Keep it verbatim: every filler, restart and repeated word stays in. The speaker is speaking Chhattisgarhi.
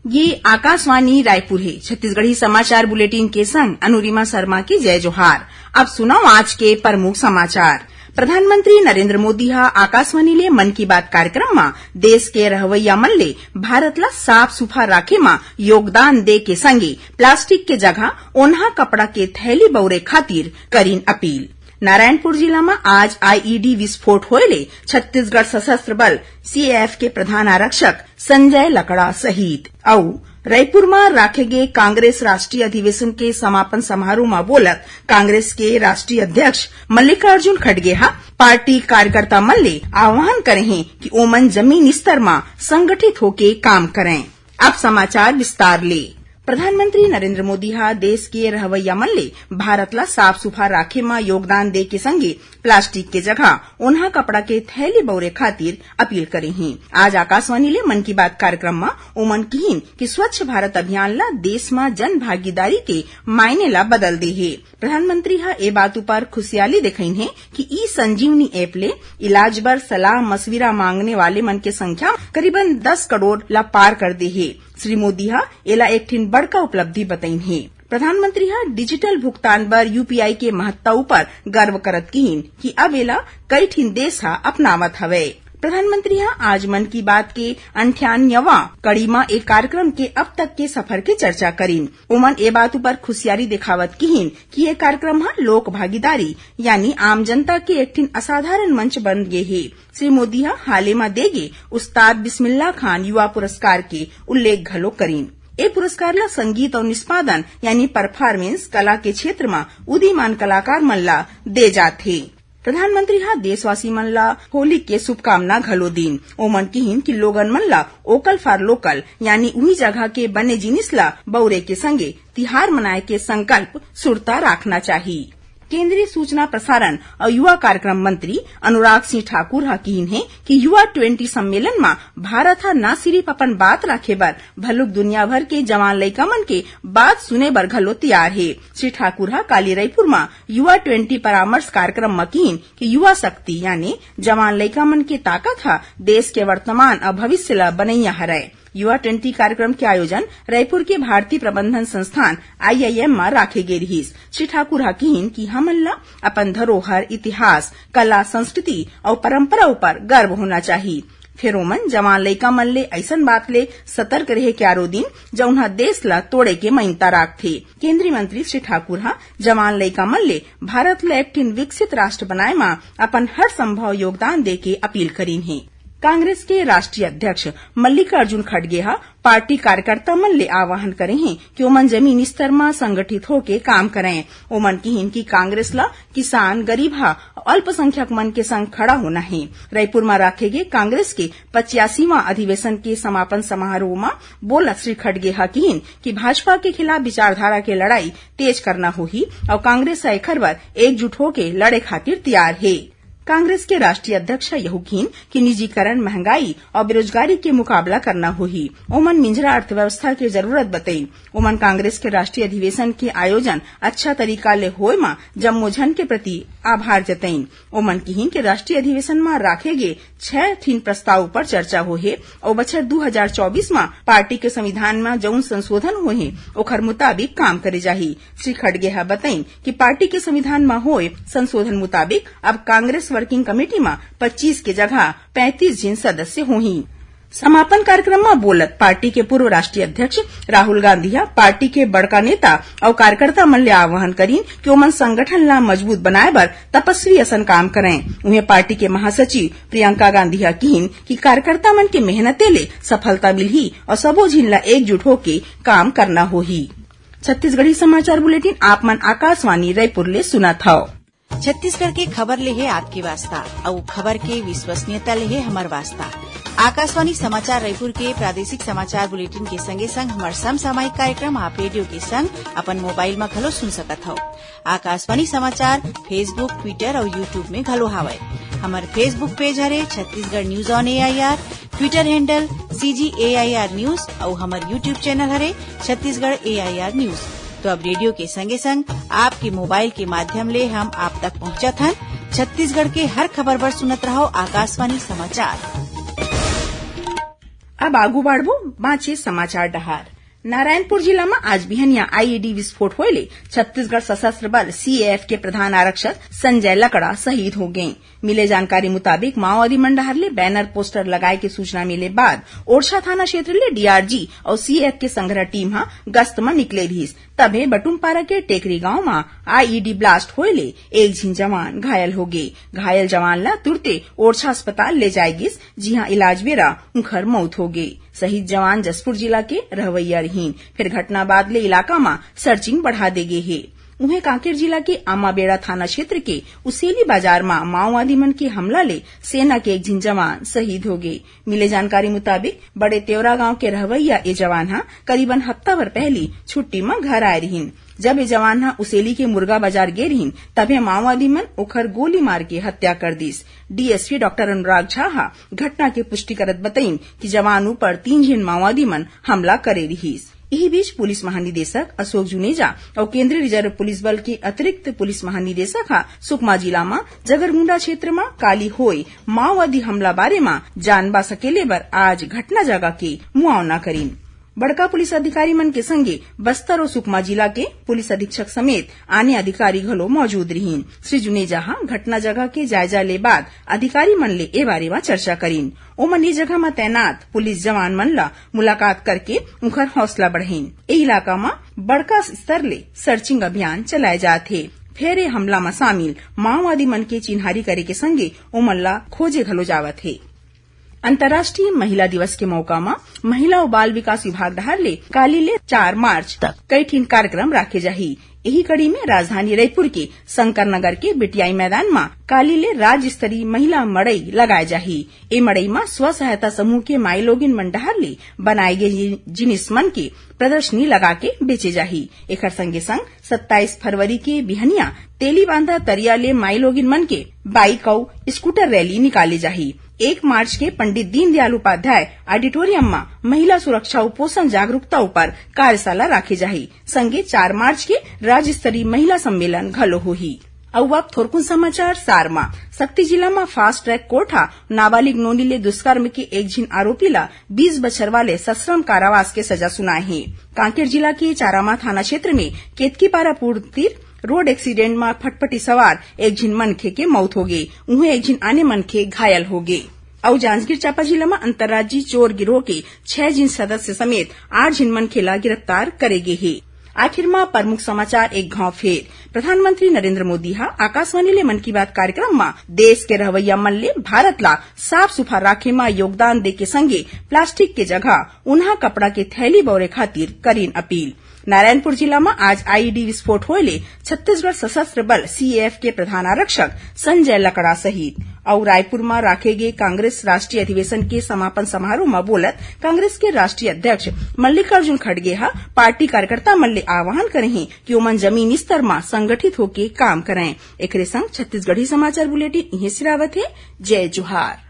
ये आकाशवाणी रायपुर हे। छत्तीसगढ़ी समाचार बुलेटिन के संग अनुरिमा शर्मा के जय जोहार। अब सुनव आज के प्रमुख समाचार। प्रधानमंत्री नरेंद्र मोदी ह आकाशवाणी ले मन की बात कार्यक्रम म देश के रहवइया मन ले भारत ला साफ सुफा राखे म योगदान दे के संगे प्लास्टिक के जगह ओन्हा कपड़ा के थैली बउरे खातिर करिन अपील। नारायणपुर जिला म आज आईईडी विस्फोट होए ले छत्तीसगढ़ सशस्त्र बल सीएएफ के प्रधान आरक्षक संजय लकड़ा शहीद। अउ रायपुर म राखे गे कांग्रेस राष्ट्रीय अधिवेशन के समापन समारोह म बोलत कांग्रेस के राष्ट्रीय अध्यक्ष मल्लिकार्जुन खड़गे ह पार्टी कार्यकर्ता मन ले आह्वान करे हे कि ओमन जमीन स्तर म संगठित होके काम करंय। अब समाचार विस्तार ले। प्रधानमंत्री नरेंद्र मोदी ह देश के रहवइया मन ले भारत ला साफ सुफा राखे म योगदान दे के संगे प्लास्टिक के जगह ओन्हा कपड़ा के थैली बउरे खातिर अपील करे हे। आज आकाशवाणी ले मन की बात कार्यक्रम म ओमन किहिन कि स्वच्छ भारत अभियान ला देश म जन भागीदारी के मायने ला बदल दे हे। प्रधानमंत्री ह ए बात उपर खुशियाली देखइन हे कि ई संजीवनी ऐप ले इलाज बर सलाह मशविरा मांगने वाले मन के संख्या करीबन दस करोड़ ला पार कर दे हे। श्री मोदी ह एला एक ठिन बड़का उपलब्धि बतइन हे। प्रधानमंत्री ह डिजिटल भुगतान बर यूपीआई के महत्ता उपर गर्व करत किहिन कि अब एला कई ठिन देश ह अपनावत हवय। प्रधानमंत्री ह आज मन की बात के अंठानवेवां कड़ी म एक कार्यक्रम के अब तक के सफर के चर्चा करिन। ओमन ए बात उपर खुशियारी देखावत किहिन कि ये कार्यक्रम ह लोक भागीदारी यानी आम जनता के एक ठिन असाधारण मंच बन गे हे। श्री मोदी ह हाले म दे गे उस्ताद बिस्मिल्ला खान युवा पुरस्कार के उल्लेख घलो करिन। ए पुरस्कार ला संगीत अउ निष्पादन यानी परफॉर्मेंस कला के क्षेत्र म उदीमान कलाकार मन ला दे जाथे। प्रधानमंत्री ह देशवासी मन ला होली के शुभकामना घलो दीन। ओमन किहिन कि लोगन मन ला वोकल फॉर लोकल यानी उही जगह के बने जिनिस ला बउरे के संगे तिहार मनाए के संकल्प सुरता राखना चाही। केंद्रीय सूचना प्रसारण अउ युवा कार्यक्रम मंत्री अनुराग सिंह ठाकुर ह किहिन हे कि युवा ट्वेंटी सम्मेलन म भारत ह न सिरिफ अपन बात राखे बर भलुक दुनिया भर के जवान लइका मन के बात सुने बर घलो तियार हे। श्री ठाकुर ह काली रईपुर म युवा ट्वेंटी परामर्श कार्यक्रम म किहिन कि युवा शक्ति यानी जवान लइका मन के ताकत ह देश के वर्तमान अउ भविष्य ल बनइया हरय। युवा ट्वेंटी कार्यक्रम के आयोजन रायपुर के भारतीय प्रबंधन संस्थान आईआईएम म राखे गे रिहिस। श्री ठाकुर ह किहिन कि हमन ल अपन धरोहर, इतिहास, कला, संस्कृति अउ परंपरा उपर गर्व होना चाही। फेर ओमन जवान लइका मन ले अइसन बात ले सतर्क रहे के आरो दिन, जउन ह देश ल तोड़े के मइनता राखथे। केंद्रीय मंत्री श्री ठाकुर ह जवान लइका मन ले भारत ल एक ठिन विकसित राष्ट्र बनाए म अपन हर संभव योगदान दे के अपील करिन हे। कांग्रेस के राष्ट्रीय अध्यक्ष मल्लिकार्जुन खड़गे ह पार्टी कार्यकर्ता मन ले आह्वान करे हे कि ओमन जमीन स्तर म संगठित होके काम करंय। ओमन किहिन कि कांग्रेस ल किसान, गरीब ह अल्पसंख्यक मन के संग खड़ा होना हे। रईपुर म राखे गे कांग्रेस के पचासीवां अधिवेशन के समापन समारोह म बोलत श्री खड़गे ह किहिन कि भाजपा के खिलाफ विचारधारा के लड़ाई तेज करना होही अउ कांग्रेस ह एखर बर एकजुट होके लड़े खातिर तियार हे। कांग्रेस के राष्ट्रीय अध्यक्ष ह यहू किहिन कि निजीकरण, महंगाई अउ बेरोजगारी के मुकाबला करना होही। ओमन मिंझरा अर्थव्यवस्था के जरूरत बतइन। ओमन कांग्रेस के राष्ट्रीय अधिवेशन के आयोजन अच्छा तरीका ले होए म जम्मो झन के प्रति आभार जतइन। ओमन किहिन के राष्ट्रीय अधिवेशन म राखे गे छह ठिन प्रस्ताव ऊपर चर्चा होहे अउ बछर दू हजार चौबीस म पार्टी के संविधान म जउन संशोधन होहे, ओखर मुताबिक काम करे जाही। श्री खड़गे ह बतइन कि पार्टी के संविधान म होए संशोधन मुताबिक अब कांग्रेस वर्किंग कमेटी म पच्चीस के जगह पैंतीस झिन सदस्य होही। समापन कार्यक्रम म बोलत पार्टी के पूर्व राष्ट्रीय अध्यक्ष राहुल गांधी ह पार्टी के बड़का नेता अउ कार्यकर्ता मन ले आह्वान करिन कि ओमन संगठन ला मजबूत बनाए बर तपस्वी असन काम करंय। उहें, पार्टी के महासचिव प्रियंका गांधी ह किहिन कि कार्यकर्ता मन के मेहनते ले सफलता मिलही अउ सबो झिन ला एकजुट होके काम करना होही। छत्तीसगढ़ी समाचार बुलेटिन आप मन आकाशवाणी रायपुर ले सुनत हव। छत्तीसगढ़ के खबर ले हे आपके वास्ता, अउ खबर के विश्वसनीयता ले हे हमर वास्ता। आकाशवाणी समाचार रायपुर के प्रादेशिक समाचार बुलेटिन के संगे संग हमर समसामयिक कार्यक्रम आप रेडियो के संग अपन मोबाइल म घलो सुन सकत हव। आकाशवाणी समाचार Facebook, Twitter अउ YouTube में घलो हावय। हमर Facebook पेज हरे Chhattisgarh news on AIR, Twitter handle CG AIR news अउ हमर YouTube चैनल हरे छत्तीसगढ़ एआईआर न्यूज। तो अब रेडियो के संगे संग आपके मोबाइल के माध्यम ले हम आप तक पहुंचत हन। छत्तीसगढ़ के हर खबर बर सुनत रहव आकाशवाणी समाचार। अब आगू बाढ़बो बांचे समाचार डहार। नारायणपुर जिला म आज बिहनिया आईईडी विस्फोट होए ले छत्तीसगढ़ सशस्त्र बल सीएएफ के प्रधान आरक्षक संजय लकड़ा शहीद हो गए। मिले जानकारी मुताबिक, माओवादी मन डहार ले बैनर पोस्टर लगाए के सूचना मिले बाद ओरछा थाना क्षेत्र ले डीआरजी अउ सीएएफ के संघरा टीम ह गश्त म निकले रिहिस। तभे बटुमपारा के टेकरी गांव म आईईडी ब्लास्ट होए ले एक झिन जवान घायल हो गे। घायल जवान ला तुरते ओरछा अस्पताल ले जाए गिस, जिहां इलाज बेरा उंखर मौत हो गे। शहीद जवान जशपुर जिला के रहवैया रहिन। फेर घटना बाद ले इलाका म सर्चिंग बढ़ा दे गे हे। उहें, कांकेर जिला के आमाबेड़ा थाना क्षेत्र के उसेली बाजार म माओवादी मन के हमला ले सेना के एक झिन जवान शहीद हो गे। मिले जानकारी मुताबिक, बड़े तेवरा गांव के रहवैया ए जवान ह करीबन हफ्ता भर पहली छुट्टी म घर आए रिहिन। जब ए जवान ह उसेली के मुर्गा बाजार गे रिहिन, तभे माओवादी मन ओखर गोली मार के हत्या कर दिस। डीएसपी डॉक्टर अनुराग झा ह घटना के पुष्टि करत बतइन कि जवान ऊपर तीन झिन माओवादी मन हमला करे रिहिस। इही बीच, पुलिस महानिदेशक अशोक जुनेजा अउ केंद्रीय रिजर्व पुलिस बल के अतिरिक्त पुलिस महानिदेशक ह सुकमा जिला म जगरगुंडा क्षेत्र म काली होए माओवादी हमला बारे म जानबा सकेले बर आज घटना जगह के मुआवना करिन। बड़का पुलिस अधिकारी मन के संगे बस्तर अउ सुकमा जिला के पुलिस अधीक्षक समेत आने अधिकारी घलो मौजूद रिहिन। श्री जुनेजा ह घटना जगह के जायजा ले बाद अधिकारी मन ले ए बारे म चर्चा करिन। ओमन ए जगह म तैनात पुलिस जवान मन ला मुलाकात करके उंखर हौसला बढ़ाइन। ए इलाका म बड़का स्तर ले सर्चिंग अभियान चलाए जात हे। फेर ए हमला म शामिल माओवादी मन के चिन्हारी करे के संगे ओमन ला खोजे घलो जावत हे। अंतर्राष्ट्रीय महिला दिवस के मौका म महिला अउ बाल विकास विभाग डहार ले काली ले चार मार्च तक कई ठिन कार्यक्रम राखे जाही। इही कड़ी में राजधानी रायपुर के शंकर नगर के बिटियाई मैदान म काली ले राज्य स्तरीय महिला मड़ई लगाए जाही। ए मड़ई म स्व सहायता समूह के माईलोगिन मन डहार ले बनाए गे जि-, जिनिस मन के प्रदर्शनी लगा के बेचे जाही। एखर संगे संग सत्ताईस फरवरी के बिहनिया तेलीबांधा तरिया ले माईलोगिन मन के बाइक अउ स्कूटर रैली निकाले जाही। एक मार्च के पंडित दीनदयाल उपाध्याय ऑडिटोरियम म महिला सुरक्षा अउ पोषण जागरूकता ऊपर कार्यशाला राखे जाही। संगे चार मार्च के राज्य स्तरीय महिला सम्मेलन घलो होही। अउ अब थोरकुन समाचार सार म। सक्ती जिला म फास्ट ट्रैक कोर्ट ह नाबालिग नोनी ले दुष्कर्म के एक झिन आरोपी ला बीस बछर वाले सश्रम कारावास के सजा सुनाए हे। कांकेर जिला के चारामा थाना क्षेत्र में केतकीपारा पुल तीर रोड एक्सीडेंट म फटफटी सवार एक झिन मनखे के मौत हो गे, उहें एक झिन आने मनखे घायल हो गे। अउ जांजगीर चांपा जिला म अंतर्राज्यीय चोर गिरोह के छह झिन सदस्य समेत आठ झिन मनखे ला गिरफ्तार करे गे हे। आखिर म प्रमुख समाचार एक घाव फेर। प्रधानमंत्री नरेंद्र मोदी ह आकाशवाणी ले मन की बात कार्यक्रम म देश के रहवैया मन ले भारत ला साफ सुथरा राखे म योगदान दे के संगे प्लास्टिक के जगह उन्हा कपड़ा के थैली बौरे खातिर करीन अपील। नारायणपुर जिला म आज आईईडी विस्फोट होए ले छत्तीसगढ़ सशस्त्र बल सीएएफ के प्रधान आरक्षक संजय लकड़ा शहीद। अउ रायपुर म राखे गे कांग्रेस राष्ट्रीय अधिवेशन के समापन समारोह म बोलत कांग्रेस के राष्ट्रीय अध्यक्ष मल्लिकार्जुन खड़गे ह पार्टी कार्यकर्ता मन ले आह्वान करे हे कि ओमन जमीनी स्तर म संगठित होके काम करंय। एकरे संग छत्तीसगढ़ी समाचार बुलेटिन इहें सिरावत हे। जय जोहार।